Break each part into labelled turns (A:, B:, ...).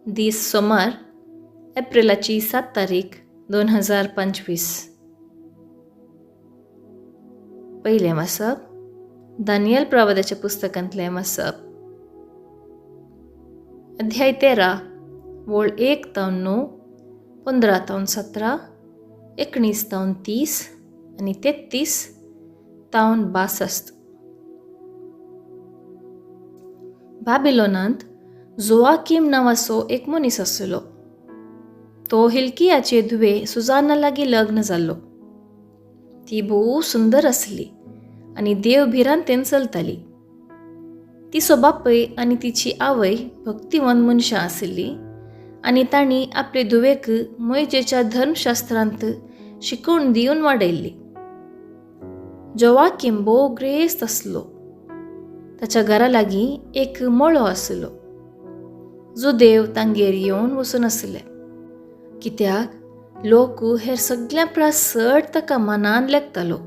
A: दीस सोमार, एप्रिलाची 7 तारीख 2025. पयलें वाचप दानियल प्रवादाच्या पुस्तकांतलें वाचप, अध्याय 13, वळ 1 तावन 9, 15 तावन 17, 19 तावन 30 आनी 33 तावन 62. बाबिलोनांत जोआकीम नांवाचो एक मनीस आसलो. तो हिल्कियाचे धुवे सुजाना लागीं लग्न जाल्लो. ती भोव सुंदर आसली आनी देव भिरांतेन चलताली. तिचो बापूय आनी तिची आवय भक्तिवंत मनशां आशिल्लीं आनी तांणी आपले धुवेक मोयजेच्या धर्मशास्त्रांत शिकवण दिवन वाडयल्ली. जोआकीम भोव ग्रेस्त आसलो. ताच्या घरा लागीं एक मळो आसलो. जुदेव तांगेर येवन वचून आसले, कित्याक लोक हेर सगळ्यां परस चड ताका मनान लेखतालो.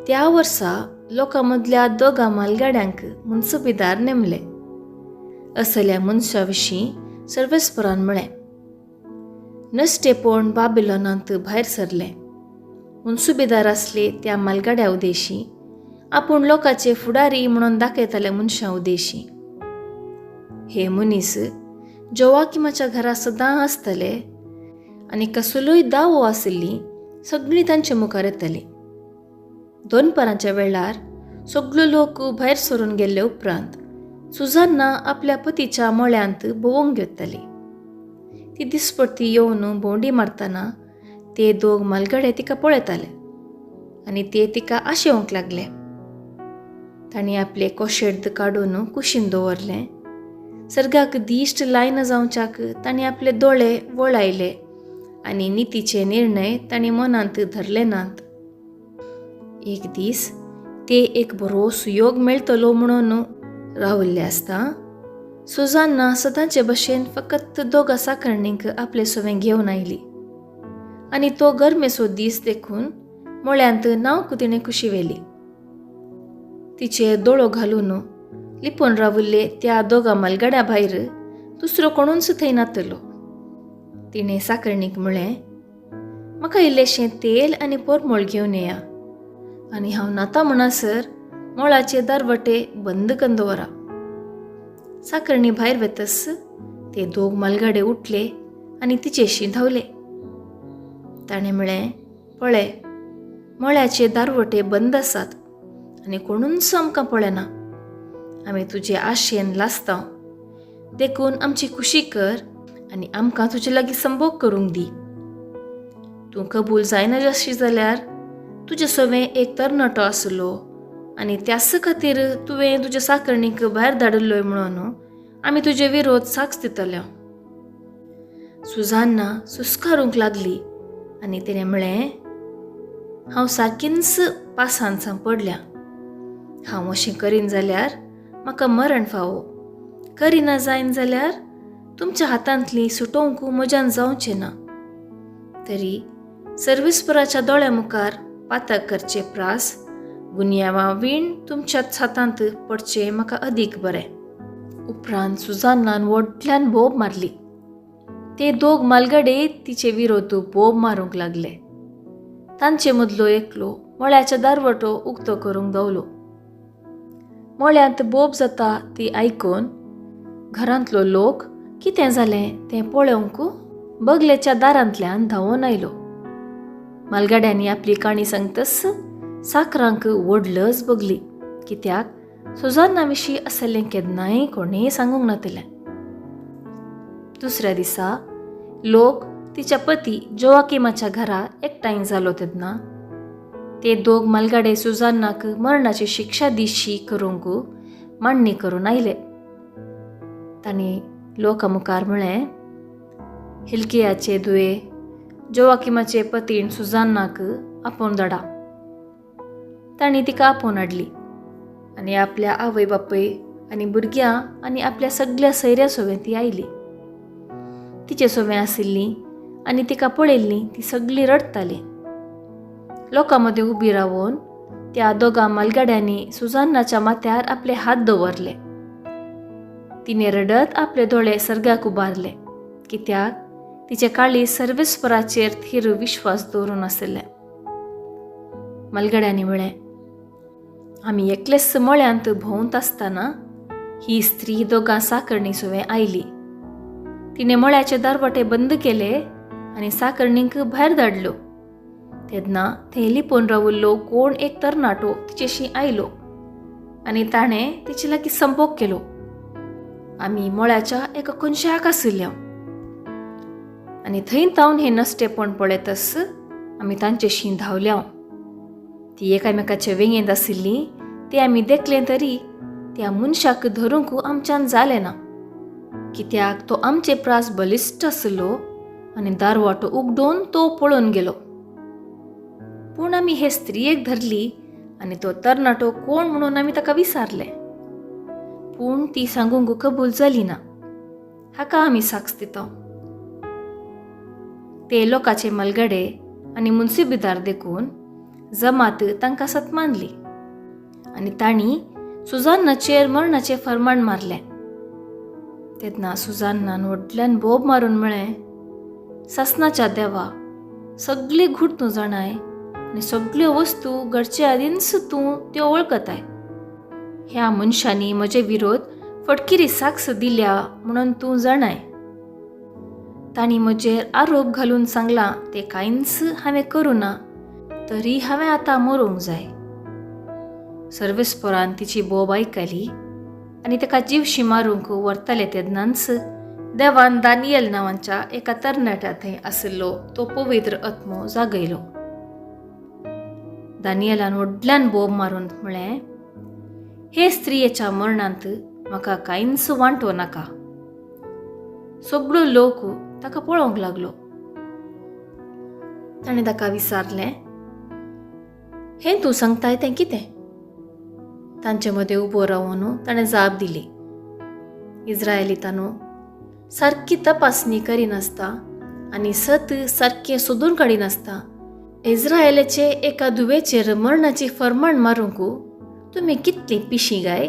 A: त्या वर्सा लोकां मदल्या दोगां मालगाड्यांक मुन्सुबीदार नेमले. असल्या मनशा विशीं सर्वेस्परान म्हळें, नश्टेपण बाबिलोनांत भायर सरलें. मुन्सुबीदार आसले त्या मालगाड्या उदेशी आपूण लोकांचे फुडारी म्हणून दाखयताले मनशां उदेशी. हे मनीस जोआकिमाच्या घरा सदां आसतले आनी कसलोय दावो आशिल्ली सगळीं तांचे मुखार येतली. दनपारांच्या वेळार सगळो लोक भायर सरून गेल्ले उपरांत सुजान्ना आपल्या पतीच्या मळ्यांत भोंवंक घेतली. ती दिसपडती येवन भोंवडी मारतना ते दोग मालगडे तिका पळयताले आनी ते तिका आशेवंक लागले. तांणी आपले कोशेर्द काडून कुशीन दवरलें. सर्गाक दिश्ट लायना जावच्याक तांणी आपले दोळे वळायले आनी नितीचे निर्णय तांणी मनांत धरले नात. एक दीस ते एक बरो सुयोग मेळटलो म्हणून रावल्ले आसता सुजान्ना सदांचे भशेन फकत दोगां साकरणींक आपले सवें घेवन आयली आनी तो गरमेचो दीस देखून मळ्यांत नांवक तिणें कुशी व्हेली. तिचे दोळो घालून लिपून रावल्ले त्या दोगां मालगाड्या भायर दुसरो कोणूच थंय नातलो. तिणें साकरणीक म्हळें, म्हाका इल्लेशें तेल आनी पोरमोळ घेवन येया आनी हांव नाता म्हणसर मळाचे दारवटे बंद करून दवरा. साकरणी भायर वेतस ते दोग मालगाडे उठले आनी तिचेशी धांवले. ताणें म्हळें, पळय, मळ्याचे दारवटे बंद आसात आनी कोणूच आमकां पळयना. आमी तुजे आशेन लासता, देखून आमची खुशी कर आनी आमकां तुजे लागीं संभोग करूंक दी. तूं कबूल जायना जाशी जाल्यार तुजे सवें एक तरणाटो आसलो आनी त्याच खातीर तुवें तुज्या साकरणीक भायर धाडिल्लोय म्हणून आमी तुजे विरोध साक्ष दितले. सुजान्ना सुस्कारूंक लागली आनी तिणें म्हळें, हांव सारकीच पासान सांपडल्या. हांव अशें करीन जाल्यार म्हाका मरण फावो, करिना जायन जाल्यार तुमच्या हातांतली सुटोवंक म्हज्यान जावचें ना. तरी सर्वेस्पराच्या दोळ्या मुखार पातक करचे प्रास गुन्यांवा वीण तुमच्या हातांत पडचें म्हाका अदीक बरें. उपरांत सुजान्नान व्हडल्यान बोब मारली. ते दोग मालगडे तिचे विरोध बोब मारूंक लागले. तांचे मदलो एकलो मळ्याच्या दारवटो उक्तो करूंक धांवलो. मळ्यांत बोब जाता ती आयकून घरांतलो लोक कितें जालें तें पळोवंक बगलेच्या दारांतल्यान धांवून आयलो. मालगाड्यांनी आपली काणी सांगतच साकरांक व्हडलच बगली, कित्याक सुजान्ना विशीं आसलें केन्नाय कोणेंय सांगूंक नातलें. दुसऱ्या दिसा लोक तिच्या पती जोआकिमाच्या घरा एकठांय जालो तेन्ना ते दोग मालगाडे सुजान्नाक मरणाची शिक्षा दिशी करूंक मांडणी करून आयले. तांणी लोकां मुखार म्हळें, हिल्कियाचे दुये जोआकिमाचे पतीण सुजान्नाक आपोवन धाडा. तांणी तिका आपोवन हाडली आनी आपल्या आवय बापूय आनी भुरग्यां आनी आपल्या सगल्या सैऱ्या सोवें ती आयली. तिचे सोवें आशिल्ली आनी तिका पळयल्ली ती सगळीं रडटाली. लोकां मदीं उबी रावन त्या दोगां मालगाड्यांनी सुजान्नाच्या माथ्यार आपले हात दवरले. तिणें रडत आपले दोळे सर्गाक उबारले, कित्याक तिचे काळीज सर्वेस्पराचेर थीर विश्वास दवरून आशिल्लें. मलगड्यांनी म्हळें, आमी एकलेच मळ्यांत भोंवत आसतना ही स्त्री दोगां साकरणी सुवें आयली. तिणें मळ्याचे दारवाटे बंद केले आनी साकरणींक भायर धाडल्यो. तेन्ना थंय लिपून राविल्लो कोण एक तरणाटो तिचेशी आयलो आनी ताणें तिचे लागीं संभोग केलो. आमी मळ्याच्या एका कोनशाक आशिल्ल्या आनी थंय तावन हें नश्टेपण पळयतच आमी तांचेशी धांवल्या. ती एकामेकाचे वेंगेंत आशिल्ली तें आमी देखलें तरी त्या मनशाक धरूंक आमच्यान जालें ना, कित्याक तो आमचे प्रास बलिश्ट आशिल्लो आनी दारवाटो उगडून तो पळोवन गेलो. पूण आमी हे स्त्रियेक धरली आनी तो तरणाटो कोण म्हणून आमी ताका विचारलें, पूण ती सांगूंक कबूल जाली ना. हाका आमी साक्ष दिता. ते लोकाचे मलगडे आनी मुन्सिबीदार देखून जमात तांकां सत्मानली आनी तांणी सुजान्नाचेर मरणाचें फर्माण मारलें. तेन्ना सुजान्नान व्हडल्यान बोब मारून म्हळें, सासनाच्या देवा, सगळी घूट तूं जाणाय आनी सगळ्यो वस्तू घडचे आदींच तूं त्यो वळखताय. ह्या मनशांनी म्हजे विरोध फटकिरी साक्ष दिल्या म्हणून तूं जाणाय. तांणी म्हजेर आरोप घालून सांगलां तें कांयच हांवें करूं ना, तरी हांवें आतां मरूंक जाय. सर्वेस्परान तिची बोब आयकली आनी ताका जिवशी मारूंक व्हरताले तेन्नाच देवान दानियल नांवाच्या एका तरणाट्या थंय आशिल्लो तो पवित्र आत्मो जागयलो. दानियलान व्हडल्यान बोब मारून म्हळें, हे स्त्रियेच्या मरणांत म्हाका कांयच वांटो नाका. सगळो लोक ताका पळोवंक लागलो. ताणें ताका विचारलें, हें तूं सांगताय तें कितें? तांचे मदें उबो रावन ताणें जाप दिली, इज्रायलितांनो, सारकी तपासणी करिनासता आनी सत सारकें सोदून काडिनासता इज्रायलाचे एका धुवेचेर मरणाची फर्माण मारूंक तुमी कितली पिशीं गाय?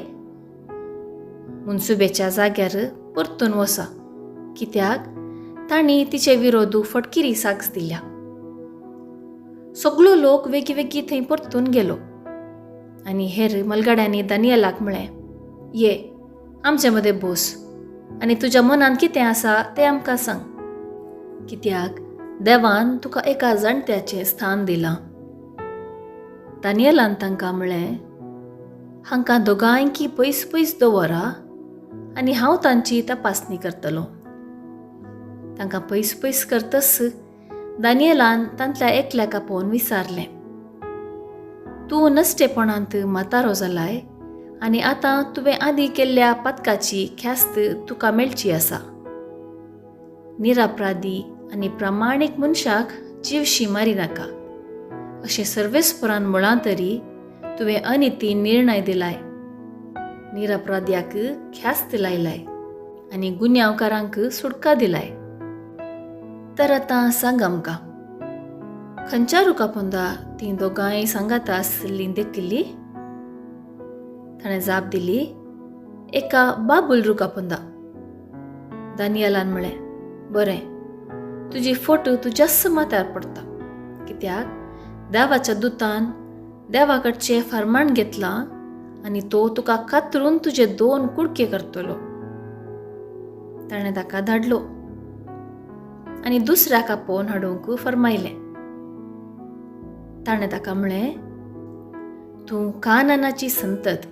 A: मुन्सुबेच्या जाग्यार परतून वसा, कित्याक तांणी तिचे विरोध फटकिरी साक्ष दिल्या. सगळो लोक वेगीं वेगीं थंय परतून गेलो आनी हेर मलगाड्यांनी दानियलाक म्हळें, ये आमचे मदें बस आनी तुज्या मनांत कितें आसा तें आमकां सांग, कित्याक देवान तुका एका जाणट्याचें स्थान दिलां. दानियलान तांकां म्हळें, हांकां दोगांयकी पयस पयस दवरा आनी हांव तांची तपासणी करतलो. तांकां पयस पयस करतच दानियलान तांतल्या एकल्याक आपोवन विचारलें, तूं नश्टेपणांत म्हातारो जालाय आनी आतां तुवें आदीं केल्ल्या पातकाची ख्यास्त तुका मेळची आसा. निरापराधी आनी प्रामाणीक मनशाक जिवशी मारिनाका अशें सर्वेस्परान म्हळां तरी तुवें अनिती निर्णय दिलाय, निरापराध्याक ख्यास्त लायलाय आनी गुन्यांवकारांक सुटका दिलाय. तर आतां सांग आमकां, खंयच्या रुखा पोंदा तीं दोगांय सांगाता आशिल्लीं देखिल्ली? ताणें जाप दिली, एका बाबूल रुखा पोंदा. दानियलान म्हळें, बरें, तुजी फोटो तुज्याच माथ्यार पडटा, कित्याक देवाच्या दुतान देवा कडचें फर्माण घेतलां आनी तो तुका कातरून तुजे दोन कुडके करतलो. ताणें ताका धाडलो आनी दुसऱ्याक आपोवन हाडूंक फर्मायलें. ताणें ताका म्हळें, तूं कानानाची संतत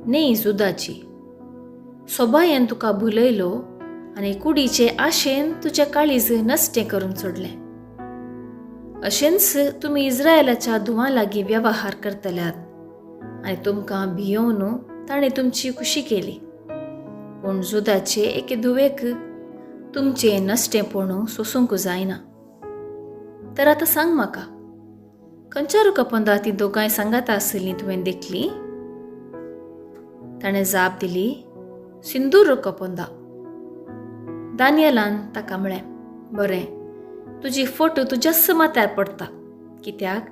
A: न्ही जुदाची, सोबायेन तुका भुलयलो आनी कुडीचे आशेन तुजें काळीज नश्टें करून सोडलें. अशेंच तुमी इज्रायलाच्या धुवां लागीं वेव्हार करतल्यात आनी तुमकां भियोवन ताणें तुमची खुशी केली. पूण जुदाचे एके धुवेक तुमचें नश्टेंपण सोसूंक जायना. तर आतां सांग म्हाका, खंयच्या रुखा पोंदा तीं दोगांय सांगाता आशिल्लीं तुवें देखलीं? ताणें जाप दिली, सिंदूर रुखा पोंदा. दानियलान ताका म्हळें, बरें, तुजी फोटो तुज्याच माथ्यार पडटा, कित्याक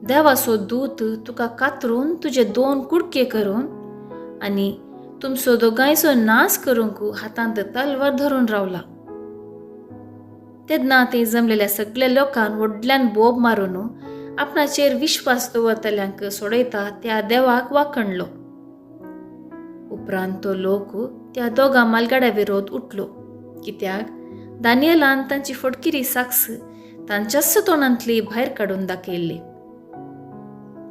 A: देवाचो दूत तुका कातरून तुजे दोन कुडके करून आनी तुमचो दोगांयचो नाश करूंक हातांत तलवार धरून रावला. तेन्ना थंय जमलेल्या सगल्या लोकांक व्हडल्यान बोब मारून आपणाचेर विश्वास दवरतल्यांक सोडयता त्या देवाक वाखणलो. उपरांत तो लोक त्या दोगां मालगाड्या विरोध उठलो, कित्याक दानियलान तांची फटकिरी साक्स तांच्याच तोंडांतली भायर काडून दाखयल्ली.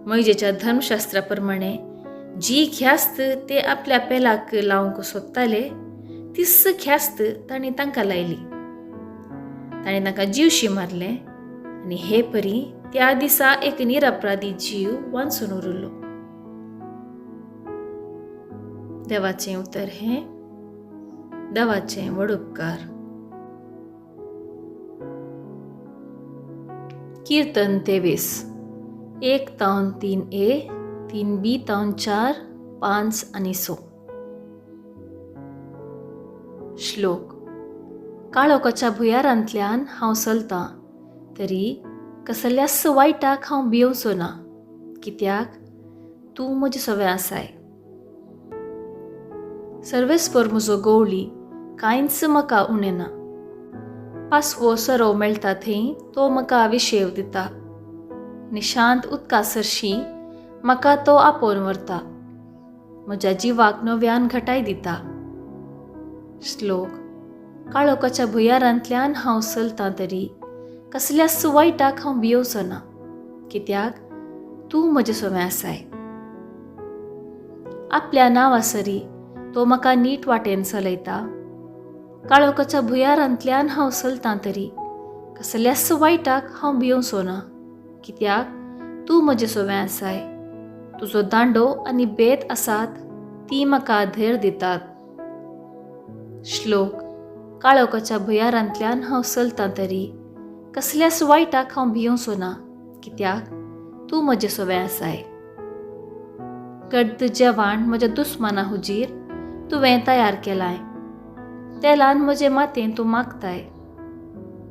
A: मोयजेच्या धर्मशास्त्रा प्रमाणे जी ख्यास्त ते आपल्या पेलाक लावंक सोदताले तीच ख्यास्त तांणी तांकां लायली. ताणें तांकां जिवशी मारलें आनी हे परी त्या दिसा एक निरपराधी जीव वांचून उरलो. देवाचें उतर हें देवाचें व्हड उपकार. कीर्तन 23 1 तावन 3 ए 3 बी तावन 4 5 आनी 6. श्लोक. काळोखाच्या भुंयारांतल्यान हांव चलतां तरी कसल्याच वायटाक हांव भियेवचो ना, कित्याक तूं म्हजे सवे आसाय. सर्वेस्पर म्हजो गवळी, कांयच म्हाका उणें ना. पासवो सरव मेळटा थंय तो म्हाका विशेव दिता. निशांत उदका सरशी म्हाका तो आपोवन व्हरता. म्हज्या जिवाक नव्यान घटाय दिता. श्लोक. काळोखाच्या भुंयारांतल्यान हांव चलतां तरी कसल्याच वायटाक हांव भियेवचो ना, कित्याक तूं म्हजे सवे आसाय. आपल्या नांवा सरी तो म्हाका नीट वाटेन चलयता. काळोखाच्या भुंयारांतल्यान हांव चलतां तरी कसल्याच वायटाक हांव भियेवचो ना, कित्याक तूं म्हजे सवे आसाय. तुजो दांडो आनी बेत आसात ती म्हाका धैर्य दितात. श्लोक. काळोखाच्या भुंयारांतल्यान हांव चलतां तरी कसल्याच वायटाक हांव भियेवचो ना, कित्याक तूं म्हजे सवे आसाय. गड्द जेवण म्हज्या दुस्माना हुजीर तुवें तयार केलाय. तेलान म्हजें माथें तूं मागताय.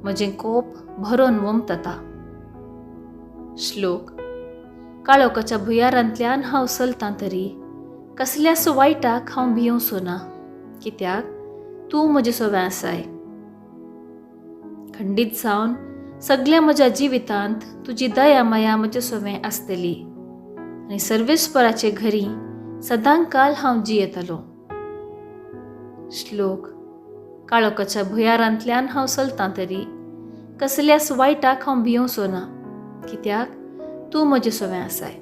A: म्हजें कोप भरून वमतता. श्लोक. काळोखाच्या भुंयारांतल्यान हांव चलतां तरी कसल्याच वायटाक हांव भियेवचो ना, कित्याक तूं म्हजे सवे आसाय. खंडीत जावन सगल्या म्हज्या जिवितांत तुजी दया माया म्हजे सवें आसतली आनी सर्वेस्पराचे घरी सदांकाल हांव जियेतलो. श्लोक. काळोखाच्या भुंयारांतल्यान हांव चलतां तरी कसल्याच वायटाक हांव भियेवचो ना, कित्याक तूं म्हजे सवें आसाय.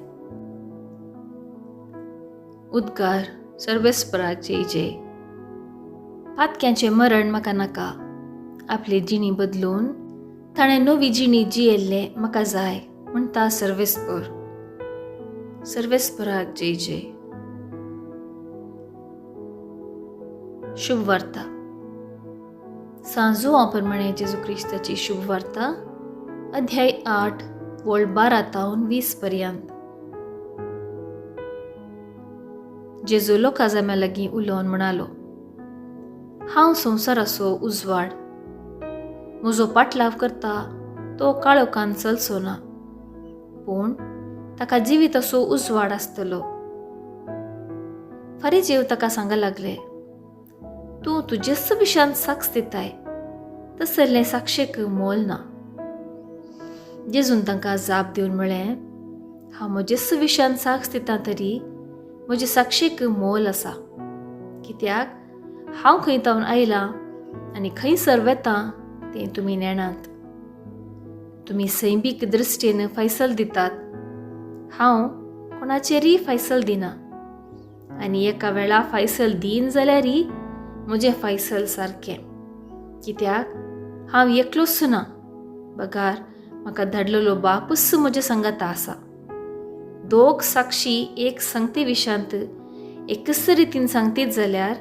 A: उद्गार. सर्वेस्पराक जय जय. पातक्यांचें मरण म्हाका नाका, आपली जिणी बदलून ताणें नवी जिणी जियेल्लें म्हाका जाय म्हणटा सर्वेस्पर. सर्वेस्पराक जय जय. शुभ वार्ता. सांजुआ प्रमाणे जेजू क्रिस्ताची शुभ वार्ता, अध्याय 8 वळ 12 तावन 20 पर्यंत. जेजू लोकां जम्या लागीं उलोवन म्हणालो, हांव संवसाराचो उजवाड. म्हजो पाटलाव करता तो काळोखान चलचो ना, पूण ताका जिविताचो उजवाड आसतलो. फारीजेव ताका सांगा लागले, तूं तुजेच विशान साक्ष दिताय, तसलें साक्षेक मोल ना. जेजून तांकां जाप दिवन म्हळें, हांव म्हजेच विशान साक्ष दितां तरी म्हजे साक्षेक मोल आसा, कित्याक हांव खंय तावन आयलां आनी खंयसर वेतां तें तुमी नेणात. तुमी सैमीक दृश्टीन फैसल दितात, हांव कोणाचेरय फैसल दिना. आनी एका वेळा फैसल दीन जाल्यारय म्हजें फैसल सारकें, कित्याक हांव एकलोच ना, बगार म्हाका धाडलेलो बापूच म्हज्या संगाता आसा. दोग साक्षी एक संगते विशांत एकच रितीन सांगतीत जाल्यार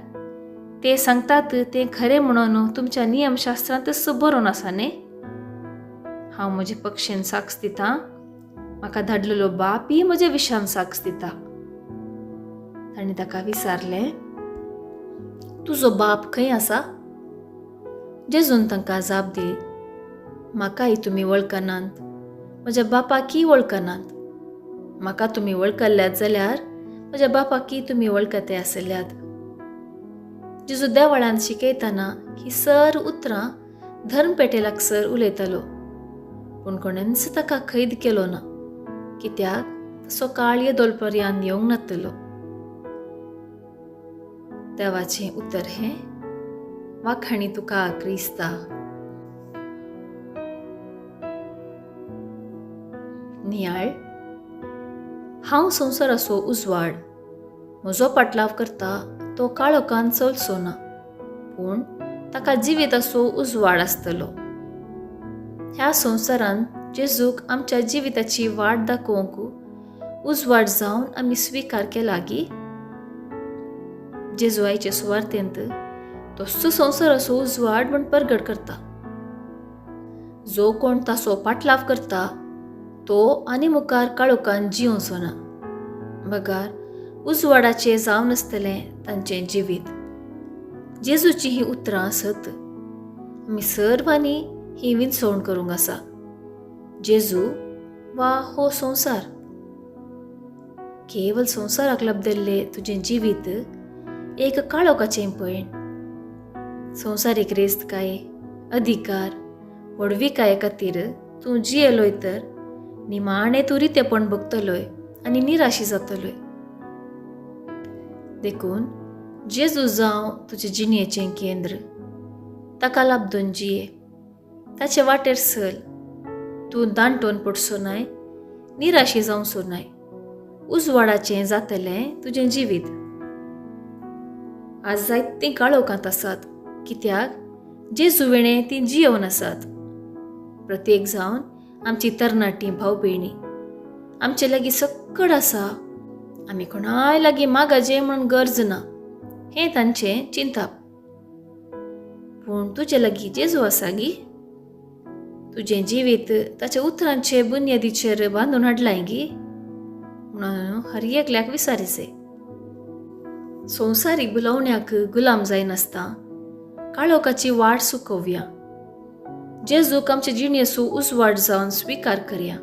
A: ते सांगतात तें खरें म्हणून तुमच्या नियमशास्त्रांतच बरोवन आसा न्ही. हांव म्हजे पक्षेन साक्ष दितां, म्हाका धाडलेलो बापय म्हज्या विशान साक्ष दिता. तांणी ताका विचारलें, तुजो बाप खंय आसा? जेजून तांकां जाप दिली, म्हाकाय तुमी वळखनात, म्हज्या बापाकय वळखनात. म्हाका तुमी वळखल्यात जाल्यार म्हज्या बापाकय तुमी वळखते आसल्यात. जेजू देवळांत शिकयतना ही सर उतरां धर्मपेटे लागसर उलयतालो, पूण कोणेंच ताका कैद केलो ना, कित्याक तसो काळ येदोल पर्यान येवंक नातलो. देवाचें उतर हें. वाखाणी तुका क्रिस्ता. नियाळ. हांव संवसाराचो उजवाड, म्हजो पाटलाव करता तो काळोखान चलचो ना, पूण ताका जिविताचो उजवाड आसतलो. ह्या संवसारांत जेजूक आमच्या जिविताची वाट दाखोवंक उजवाड जावन आमी स्विकार केला गी? जेजू आयचे सुवार्थेंत तोच संवसाराचो उजवाड म्हूण परगट करता. जो कोण ताचो पाटलाव करता तो आनी मुखार काळोखान जियोवचो ना, बगार उजवाडाचें जावन आसतलें तांचें जिवीत. जेजूची ही उतरां आसत. आमी सर्वांनी ही विंचवण करूंक आसा, जेजू वा हो संवसार. केवल संवसाराक लब्दल्लें तुजें जिवीत एक काळोखाचें पयण. संवसारीक रेस्तकाय, अधिकार, व्हडविकाये खातीर तूं जियेलोय तर निमाणें तूं रितेपण भोगतलोय आनी निराशी जातलोय. देखून जेजू जावं तुजे जिणेचें केंद्र, ताका लाबदून जिये, ताचे वाटेर चल. तूं दांटोवन पडचो नाय, निराशी जावचो नाय. उजवाडाचें जातलें तुजें जिवीत. आज जायतीं काळोखांत आसात, कित्याक जेजू वेणें तीं जियोवन आसात. प्रत्येक जावन आमची तरणाटी भाव भयणी आमचे लागीं सक्कड आसा, आमी कोणाय लागीं मागाचें म्हणून गरज ना, हें तांचें चिंताप. पूण तुजे लागीं जेजू आसा गी? तुजें जिवीत ताच्या उतरांचे बुन्यादीचेर बांदून हाडलां गी? म्हणून हर एकल्याक विचारीचें. संवसारीक बुलोवण्याक गुलाम जायनासता काळोखाची वाट चुकोवया. जेजूक आमचे जिणेचो उजवाड जावन स्विकार करया.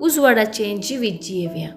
A: उजवाडाचें जिवीत जियेवया.